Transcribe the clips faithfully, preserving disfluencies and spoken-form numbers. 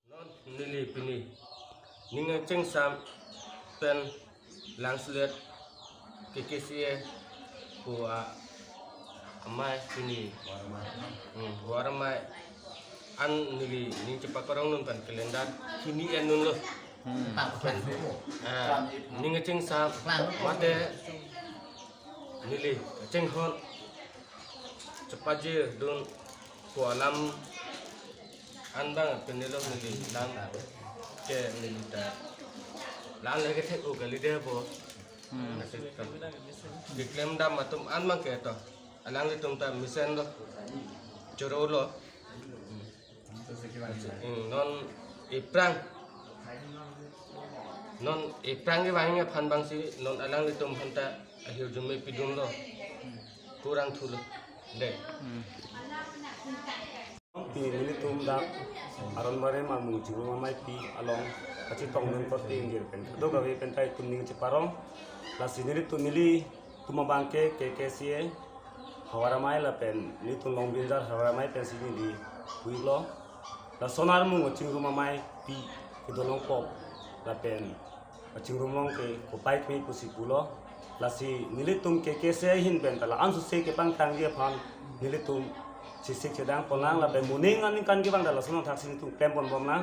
Non neli pini ning kachengsam pen langselet K K C A pu a amei pini, hmm, Havar Amei an neli ning chepakorong non pen calendar hini en non lo. Hmm. Ah, ning kachengsam mate neli kachinghon chepajir dun ko alam an bang penelo neli lam ke neli ta lan lagi thek u kali deh bo. Hmm. Nasi ta keklem dam atum an bang ke to alanglitum ta mesen lo, choro lo. Hmm, non ephrang, non ephrang kevang aphan bangsi non alanglitum aphanta ahirjume pidun lo, kurang thulo deh. Hmm. Pini nelitum dak Aronbarim Armung Chingrum Ameipi along kachetong dun korte ingjir pen kadokave pen ta itum ning cheparong. Lasi nelitum, nelitum abang ke K K C A Havar Amei lapen nelitum Longbinjar Havar Amei pensi neli hui lo. Lason armung Chingrum Ameipi kedo longpo lapen kachingrum long ke kopai keme pusi pulo. Lasi nelitum K K C A ahin pen ta la-an sose kepangtangji aphan nelitum chesik chedang ponnang lapen moning aningkan kevang ta lason athaksi nelitum klem ponbom nang.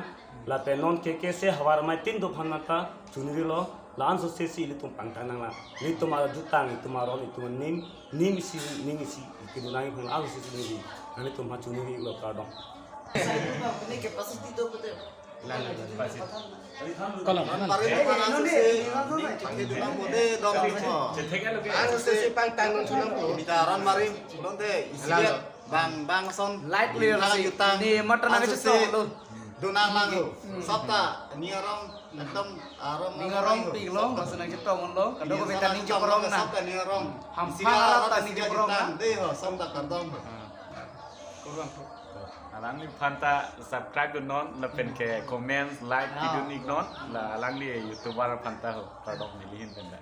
Lapen non K K C A Havar Amei tin do aphan mata chuniri lo, la-an sose si ilitum pangtang nang la. Ilitum ajutang, itum aron, itum anim, nim isi, ning isi, kedo nang iphun la-an sose si neli. Nelitum ha chuniri lo kardom. Ini capacity do pute. Kalang, kalang. Pare mana sih? Pakai dulu mau deh dong semua. Ang sesi pangtang non sulam po. Bita Aronbarim, non deh, isi lihat, bang, bang son. Light clear sih. Ini mata nang sesi lo. Dunang lang lo. Sopta, ni arong, ekdom, arong. Ni arong pik lo, masa nang chetong lo. Kadokave ta ning cheparong na. Sopta ni arong. Ham isi para ta ning cheparong na. Deh ho, sopta kardom. Kurang. Alangliphan ta subscribe dun non, lapen ke comments, like, ah, pidun ik non, la alangli YouTuber aphan ta ho, kardom neli ahin pen ta.